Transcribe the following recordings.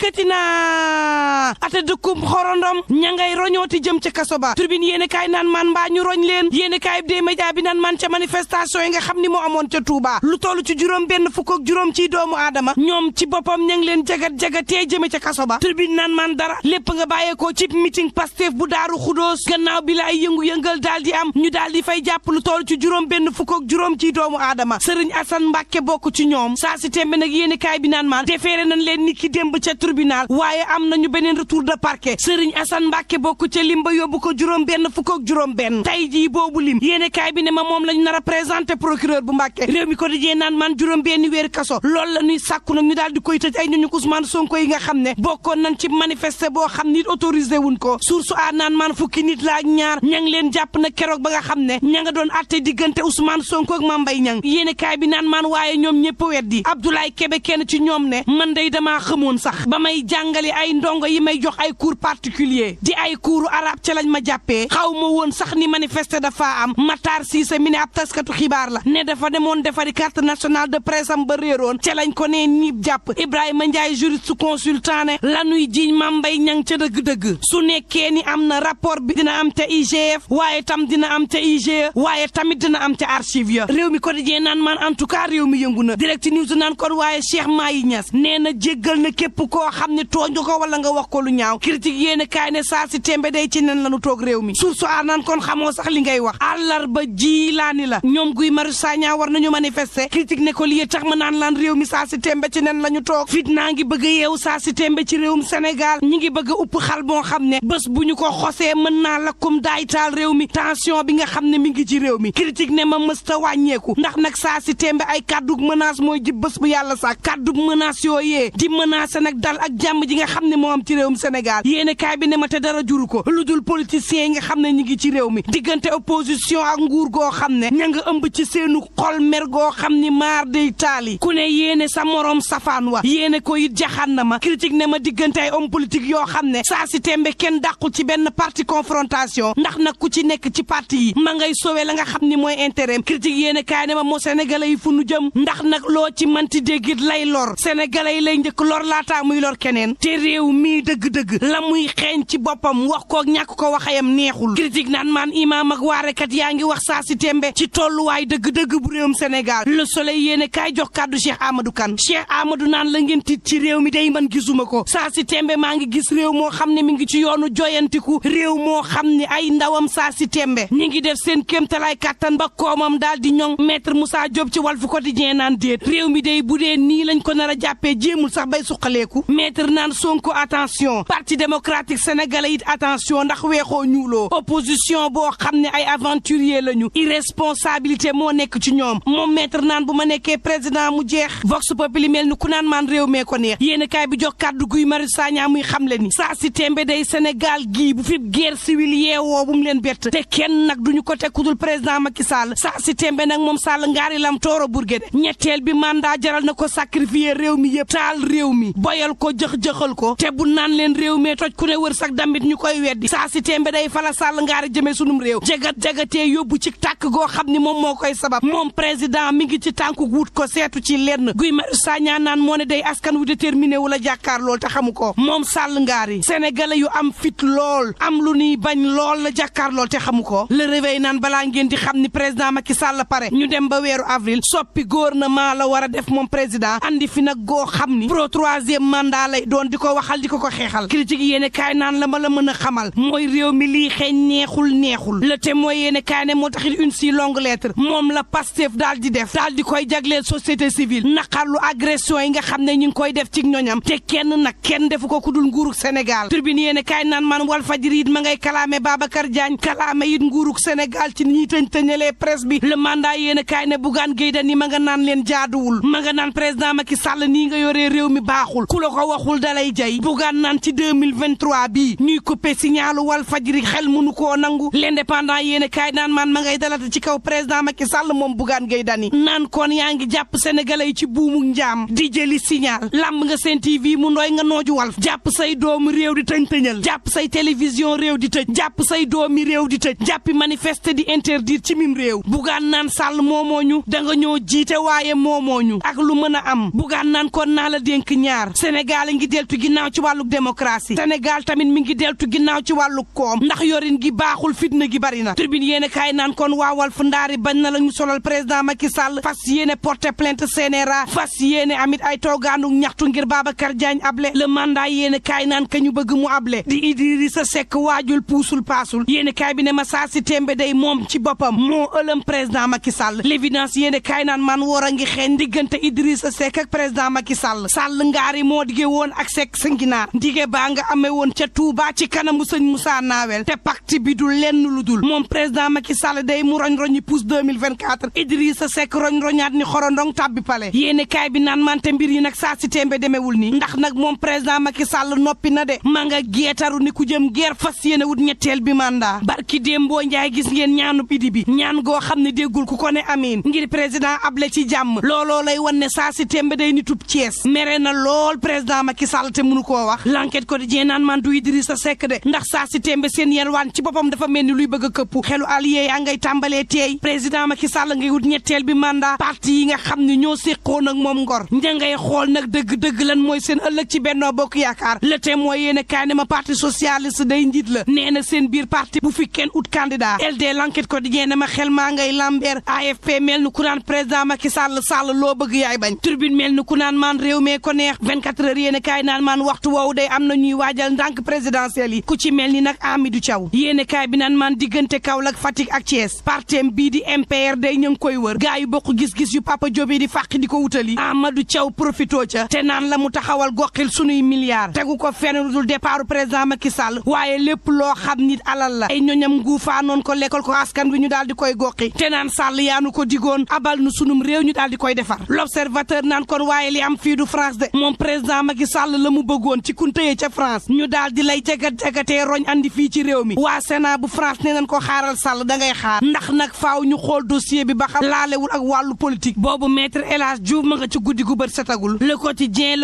dikkati na ata dëkkum xorondom ña ngay roñooti jëm ca kaso ba Tribune yéene kaay naan man mbaa ñu roñ leen yéene kaay bi dee média bi naan man ca manifestation yi nga xam ni moo amoon ca Touba lu toll ci juróom benn fukk ak juróom ci doomu aadama ñoom ci boppam ña ngi leen jagat-jagatee jëme ca kaso ba Tribune naan man dara lépp nga bàyyeekoo ci meeting Pastef bu Daaru Xudóos gannaaw bi la ay yëngu-yëngal daal di am ñu daal di fay jàpp lu toll ci juróom benn fukk ak juróom ci doomu aadama Sëriñ Asan Mbàkke bokk ci ñoom saa si tembe nag yéene kaay bi naan man defeere nañ leen ni ki démb ca tribunal waaye am nañu beneen retour de parquet Sëriñ Asan Mbàkke bokk ca lim ba yóbbu ko juróom benn fukk ak juróom benn tey jii boobu lim yéene kaay bi ne ma moom lañ nar a présenté procureur bu Mbàkke réew mi ko dijee naan man juróom benn weer kaso loolu la ñuy sàkku nag ñu daal di koy tëj ay ñuñu Ousmane Sonko yi nga xam ne bokkoon nañ ci manifester boo xam nit autorisé wuñ ko source a naan man fukki nit la ak ñaar ña ngi leen jàpp na keroog ba nga xam ne ña nga doon atte diggante Ousmane Sonko ak Mame Mbaye Niang yéene kaay bi naan man waaye ñoom ñëpp weddi Abdoulaye Kébé kenn ci ñoom ne man day damaa xamoon sax ba may jàngale ay ndongo yi may jox ay cours particulier di ay cours arabe ca lañ ma jàppee xaw ma woon sax ni manifester dafa am Matar Cissé mi ne ab taskatu xibaar la ne dafa demoon defari carte nationale de presse am ba réeroon ca lañ ko nee niib jàpp Ibrahima Ndiaye juriste consultant ne lanuy jiiñ Mame Mbaye Niang ca dëgg-dëgg su nekkee ni am na rapport bi dina am ca IGF waaye tam dina am ca IGE waaye tamit dina am ca archive ya réew mi quotidien naan man en tout cas réew mi yëngu na direct news naan kon waaye Cheikh Mahi Niass nee na jéggal na képp koo xam ne tooñ ko wala nga wax ko lu ñaaw critique yéene kaay ne saa si tembe day ci nen lanu toog réew mi source a naan kon xamoo sax li ngay wax àllarba ji laa ni la ñoom Guy Marius Sagna war nañu manifester critique ne ko lii tax ma naan laan réew mi saa si tembe ci nen la ñu toog fit naa ngi bëgg a yeew saa si tembe ci réewum Sénégal ñi ngi bëgg a upp xal boo xam ne bés bu ñu ko xosee mën naa lakkum daay taal réew mi tension bi nga xam ne mi ngi ci réew mi critique ne ma mësta wàññeeku ndax nag saa si tembe ay kàddug menace mooy jib bés bu yàlla sax kàddug menace yooyee di menace nag dal ak jàmm ji nga xam ne moo am ci réewum Sénégal yéene kaay bi ne ma te dara juru ko lu dul politiciens yi nga xam ne ñi ngi ci réew mi diggante opposition ak nguur goo xam ne ña nga ëmb ci seenu xol mer goo xam ni maar day taali ku ne yéene sa morom safaan wa yéene ko it jaxaan na ma critique ne ma diggante ay homme politique yoo xam ne saa si tembe kenn dàqul ci benn parti confrontation ndax nag ku ci nekk ci parti yi ma ngay sowe la nga xam ni mooy intérêt critique yéene kaay ne ma moo sénégalais yi fu nu jëm ndax nag loo ci manti déggit lay lor sénégalais yi lay njëkk lor laataa muy lor keneen te réew mii dëgg-dëgg la muy xeeñ ci boppam wax ko ñàkk ko waxayam neexul critique naan maan imaam ak waarekat yaa ngi wax saa si tembe ci tolluwaay dëgg-dëgg bu réewum Sénégal le soleil yéene kaay jox kàddu Cheikh Amadou Kane Cheikh Amadou naan la ngeen tiit ci réew mi day man gisuma ko saa si tembe maa ngi gis réew moo xam ne mi ngi ci yoonu joyantiku réew moo xam ne ay ndawam saa si tembe ñi ngi def seen kéemtalaay kàttan ba koomam daal di ñoŋ maître Moussa Diop ci Walf Quotidien naan déet réew mi day bu dee nii lañ ko nar a jàppee jéemul sax bay suqaleeku maître naan Sonko attention parti démocratique sénégalais it attention ndax weexoo ñuuloo opposition boo xam ne ay aventurier lañu irresponsabilité moo nekk ci ñoom moom maître naan bu ma nekkee président mu jeex vox populi mel ni ku naan maan réew mee ko neex yéen kaay bi jox kàddu Guy Marius Sagna muy xamle ni saa si tembe day Sénégal gii bu fi guerre civile yeewoo bu mu leen bett te kenn nag duñu ko tekkudul président Macky Sall saa si tembe nag moom Sall ngaari lam tooro burgede ñetteel bi mandat jaral na ko sacrifier réew mi yëpp taal réew mi boyal ko jëx-jëxal ko te bu naan leen réew mee toj ku ne wër sax dambit ñu koy weddi saa si tembe day fala Sall ngaari jëmee sunum réew jagat-jagatee yóbbu ci tàkk goo xam ni moom moo koy sabab moom président mi ngi ci tànku wut ko seetu ci lenn Guy Marius Sagna naan moo ne day askan wu déterminé wala jàkkaar lool te xamu ko moom Sall ngaari sénégalais yu am fit lool am lu nuy bañ lool la jàkkaar lool te xamu ko le réveil naan balaa ngeen di xam ni président Macky Sall pare ñu dem ba weeru avril soppi gouvernement la war a def moom président andi fi nag goo xam ni pro troisième mandat lay doon di ko waxal di ko xeexal critique yéene kaay naan la ma la mën a xamal mooy réew mi lii xeeñ neexul le témoin yéene kaay ne moo taxit une si longue lettre moom la Pastef daal di def daal di koy jagleel société civile naqarlu agression yi nga xam ne ñu ngi koy def ci ñoñam te kenn defu ko ku dul nguurug Sénégal tribune yéene kaay naan man wal fajiri it ma ngay kalaame Babacar Diagne kalaame it nguurug Sénégal ci ñi tëñalee presse bi le mandat yéene kaay ne Bougane Gueye Dany ma nga naan leen jaaduwul ma nga naan président Macky Sall nii nga yoree réew mi baaxul ku la ko waxul dalay jay Bougane naan naan ci 2023 bi ñuy coupé signalu wal fajri xel mënu koo nangu l'indépendant yéene kaay naan man ma ngay dalata ci kaw président Macky Sall moom Bougane Gueye Dany naan kon yaa ngi jàpp sénégalais yi ci buumu njaam di jëli signal lamb nga seen TV mu ndooy nga nooju Walf jàpp say doomu réew di tëñ-tëñal jàpp say télévision réew di tëj jàpp say doomi réew di tëj jàppi manifester di interdire ci mim réew Bougane naan Sall moomooñu da nga ñoo jiite waaye moomooñu ak lu mën a am Bougane naan kon naa la dénk ñaar Sénégal ngi deltu ginnaaw ci wàllu démocratie Sénégal tamit mi ngi deltu ginnaaw ci wàllu koom ndax yorin gi baaxul fitna gi bari na tribune yéene kaay naan kon waa Walf ndaari bañ na la ñu solal président Macky Sall fas yéene porter plainte CNRA fas yéene amit ay toogaanu ñaxtu ngir Babacar Diagne able le mandat yéene kaay naan ka ñu bëgg mu able di Idrissa Seck waajul puusul paasul yéene kaay bi ne ma saa si tembe day moom ci boppam moo ëlëm président Macky Sall l'évidence yéene kaay naan man war a ngi xeeñ diggante Idrissa Seck ak président Macky Sall ngaari moo dige woon ak Seck sa nginaar ndige baa nga amee woon ca Touba ci kanamu sëñ Moussa Nawel te pacte bi du lenn lu dul moom président Macky Sall day mu roñ-roñi pousse 2024 Idrissa Seck roñ-roñaat ni xorondong tàbbi pale yéene kaay bi naan mante mbir yi nag saa si tembe demewul ni ndax nag moom président Macky Sall noppi na de ma nga geetaru ni ku jëm guerre fas yéene wut ñetteel bi mandat barki démboo njaay gis ngeen ñaanub idi bi ñaan goo xam ne déggul ku ko ne amiin ngir président able ci jàmm looloo lay wan ne saa si tembe day nitub Thiès mere na lool président Macky Sall te mënu koo wax l'enquête quotidien naan man du Idrissa Seck de ndax saa si tembe seen yelwaan ci boppam dafa mel ni luy bëgg a këppu xelu allié yaa ngay tàmbalee teey président Macky Sall ngay wut ñetteel bi mandat parti yi nga xam ne ñoo séqoon ak moom ngor ña ngay xool nag dëgg-dëgg lan mooy seen ëllëg ci Benno Bokk Yaakaar le témoin yéene kaay ne ma parti socialiste day njiit la nee na seen biir parti bu fi kenn ut candidat LD l'enquête quotidien ne ma xel maa ngay lambeer AFP mel ni ku naan président Macky Sall loo bëgg yaay bañ turbine mel ni ku naan man réew mee ko neex 24 heures yéene kaay naan man waxtu woowu day am na ñuy waajal ndànk présidentielle yi ku ci mel ni nag Amidou Thiaw yéene kaay bi naan man diggante Kaolack Fatick ak Thiès partem bii di MPR day ñu ngi koy wër gaa yu bokk gis-gis yu Papa Diop di fàq di ko wutali Amadou Thiaw profito ca te naan la mu taxawal goxil sunuy milliards tegu ko fenn lu dul départ président Macky Sall waaye lépp loo xam nit alal la ay ñoñam nguufaa noon ko lekkal ko askan wi ñu daal di koy goxi te naan Sall yaanu ko digoon abal nu sunum réew ñu daal di koy defar l'observateur naan kon waaye li am fii du France de moom président Macky Sall la mu bëggoon ci kuntëye ca France ñu daal di lay jagat-jagatee roñ andi fii ci réew mi waa Sénat bu France nee nañ ko xaaral Sall da ngay xaar ndax nag faaw ñu xool dossier bi ba xam laalewul ak wàllu politique boobu maître El Hadj Diouf ma nga ci guddi gu bët setagul le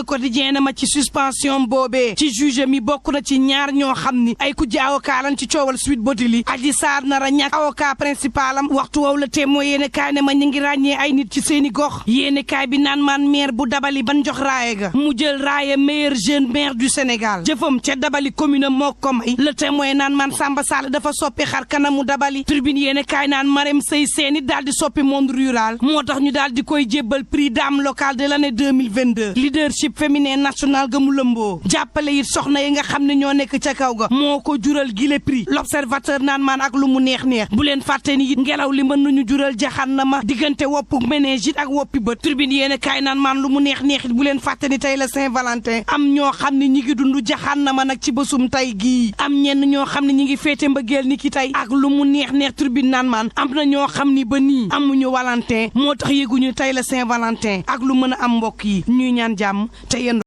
quotidien na ma ci suspension boobee ci juge mi bokk na ci ñaar ñoo xam ni ay ku avocat lan ci coowal Sweet Beauté li Adji Sarr nar a ñàkk avocat principal am waxtu woowu la témoin yéene kaay ne ma ñu ngi ràññee ay nit ci seeni gox yéene kaay bi naan maan maire bu dabali ban jox raaye ga mu jël raaye meilleur jeune maire du Sénégal jëfam ca dabali commune moo ko may le témoin naan man Samba Sall dafa soppi xar kanamu dabali tribune yéene kaay naan Marème Sey Sène daal di soppi monde rural moo tax ñu daal di koy jébbal prix dame locale de l'année 2022 leadership féminin national ga mu lëmboo jàppale it soxna yi nga xam ne ñoo nekk ca kaw ga moo ko jural gile prix l'observateur naan maan ak lu mu neex bu leen fàtte ni it ngelaw li mën nañu jural jaxannama diggante woppu méningite ak woppi bët tribune yéene kaay naan maan lu mu neex it bu leen fàtte ni tey la Saint-Valentin am ñoo xam ne ñi ngi dund jaxannama nag ci bésum tey gii am ñenn ñoo xam ne ñi ngi féete mbëggeel ni ki tey ak lu mu neex tribune naan maan am na ñoo xam ni ba nii amuñu Valentin moo tax yëguñu tey la Saint-Valentin ak lu mën a am mbokk yi ñuy ñaan jàmm te yéen